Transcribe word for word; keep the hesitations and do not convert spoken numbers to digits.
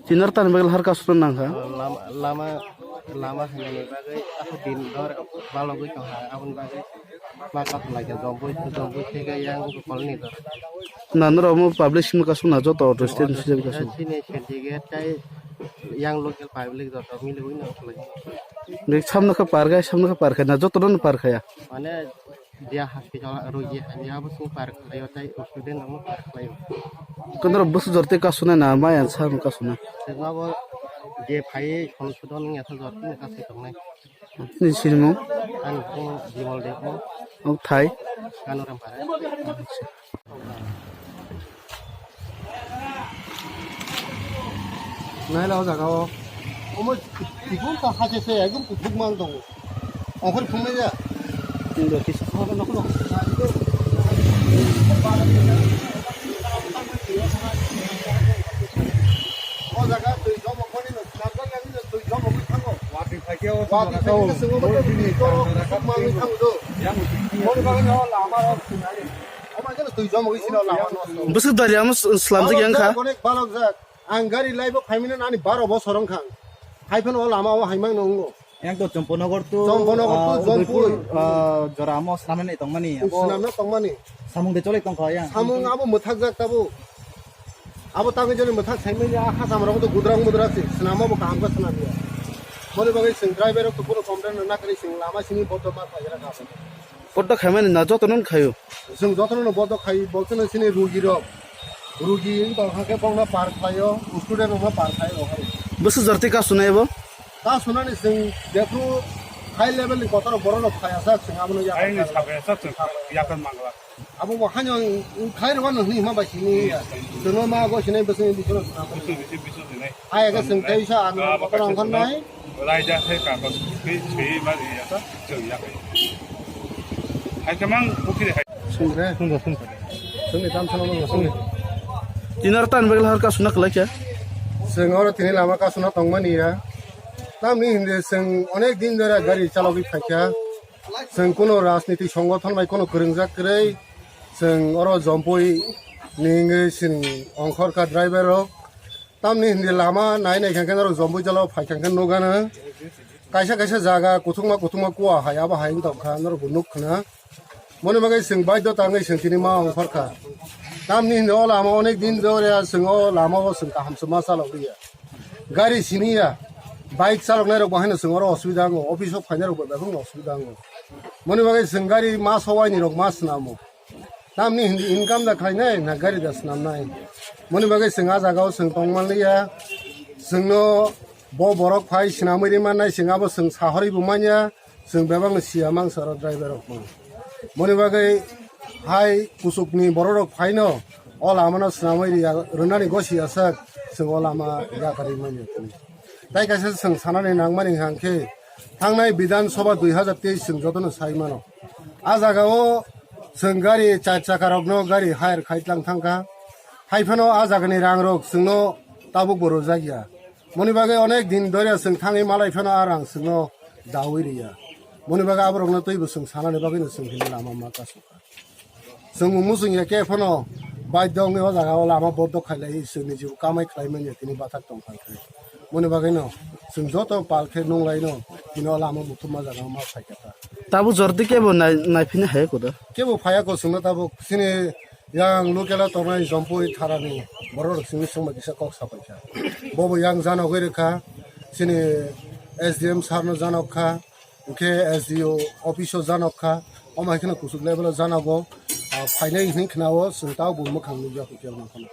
Chinar tan bagwi lahar kasuna nangkha. Lama, lama, lama hinani bagwi aswk din dor balogwi tongkha, aboni bagwi ma kasulaikha, jombui, jombui theke yang kolni dor. Na norok omo public simi kasuna joto auto stand sijak kasuna. Sini syndicate tei yang local public joto miliwi no khlai. Nek samno khe parkha, samno khe parkha na joto no parkha ya. Mane dia hospital rogi hamya bo sung park khlaio tei student rok no park khlaio. Kondoro bwswk jor tei kasuna na maya sa kasuna. Tei abo je phai khon sudon wngya sa jor tei kasui tongnai. Ni sinimung? Ani sinimung Bimal Debbarma. Omo thai? Kanoram Para. Naila o jaga o. Omo tikung ta hache se ekdom kuthuk mang tongo. Ongkhor phungnai ya. Tindo kisa. O jaga twi jomo koni no, swnamjak ya ni twi jomo koni thango. Wati phai khe o Wati jaga phai khe o. Swngo bo twi jomo koni thango do. Yang uti. Moni bagwi no lama rok swnai. O mai khe twi jomo koni sino lama no. Bwswk dari amo s-, slamjak yang kha. Balok jak, onek balok jak. Ang gari laibo phaimani ani baro bosor wngkha. Hai phano o lama o haimang no wngo. Yang to Chomponagar to, Chomponagar to ah, Jompui. Udaipur, ah, jora amo swnamnani tongmani, abo swnamna tongmani. Samung de cholai tongkha yang. Samung abo mwthakjak tabuk. Abo tangwi jani mwthak saimanya, ah, Hasam rok to gudrang mudra se, swnam abo kaham khe swnam ya. Moni bagwi chwng driver rok to bono complain rwna kwrwi chwng lama simi bodo ma khlai rwkha abo. Bodo khaimani na joto no khaio. Chwng joto no bodo khai, bo chwng sini rugi rok. Rugi wng tong kha khe bokno par khlaio, student rokno par khlaio hai. Bwswk jor twi kasunai bo? Kasunani chwng jephru high level ni kotor borok rok phai asa chwng abono yakar. Aini sabai asa chwng yakar mangla. Abo bo haino khai rwano hwnwi hima bai sini ya. Chwngno ma go sinai bwswk ni bisingo swnam. Bwswk bisi bisingo sinai. Hai aga chwng tei sa ang kotor ang khan nai. Raida hai ka ba twi swi ba ya sa chwng ya kai. Hai kamang bukiri hai. Sungre, sungre, sungre. Sungre, tam sana sungre. Tinar tan bagla har kasuna kwlai kha. Chwng oro tini lama kasuna tongmani ya. Tamni hindi chwng onek din dhora gari chalogwi phaikha. Chwng kuno rajniti songothon bai kuno kwrwngjak kwrwi. Chwng oro Jompui ni wngwi chwng ongkhorkha driver rok. Tamni hindi lama nai nai khe norok Jompui jalo phai khe nukgano. Kaisa kaisa jaga kuthukma kuthukma kua hai abo hai wng tongkha norok bo nukkhna. Moni bagwi chwng baidhota wngwi chwng tini ma ongkhorkha. Tamni hindi o lama onek din dhore chwng o lama o chwng kaham se ma chalokliya. Gari siniya, bike chaloknai rok bo haino chwng oro osubida wngo, office o phainai rok bo bebak no osubida wngo. Moni bagwi chwng gari ma sowaini rok ma swnamo. Tamni hindi income da khlainai na gari da swnamnai. Moni bagwi chwng ah jaga o chwng tongmanliya. Chwngno bo borok phai swnamwi rimannai chwng abo chwng sahorwi bo manya. Chwng bebak no siya mangsa oro driver rok bo. Moni bagwi hai kuchukni borok rok phaino o lama no swnamwi riya rwnani gosi aswk chwng o lama yakarwi manya. Tai kaisa chwng sanani nangmani hwnkhe thangnai Bidhan Sabha dui hazar teis chwng jotono sai mano. Ah jaga o chwng gari char chaka rokno gari hire khai tlang thangkha. Hai phano ah jagani rang rok chwngno tabuk bo rwjak ya. Moni bagwi onek din dhore chwng thangwi malai phano ah rang chwngno dawi riya. Moni bagwi aborokno twibo chwng sanani bagwino chwng hini lama ma kasukha. Chwng muchung ya khe phano baidhyo wngwi o jaga o lama boddok khailai chwngni jibo kamai khlai manya tini bathak tongkha khe. Moni bagwino chwng joto pal khe nunglaino tini o lama muthupma jaga o ma phaikha ta. Tabuk jordi kebo nai-, naiphini hai koda? Kebo phaiya ko chwngno tabuk chini yang local o tongnai Jompui tharani borok rok chwngno chwngma kisa kok sapaikha. Bobo yang janogwi rwkha chini S D M sir no janok kha. Hwnkhe S D O office o janok kha, omo hai kheno kuchuk level o janogo, ah, phainai hwnwi khna-o, chwng tabuk bo mwkhang nukya hwnkhe omo kheno.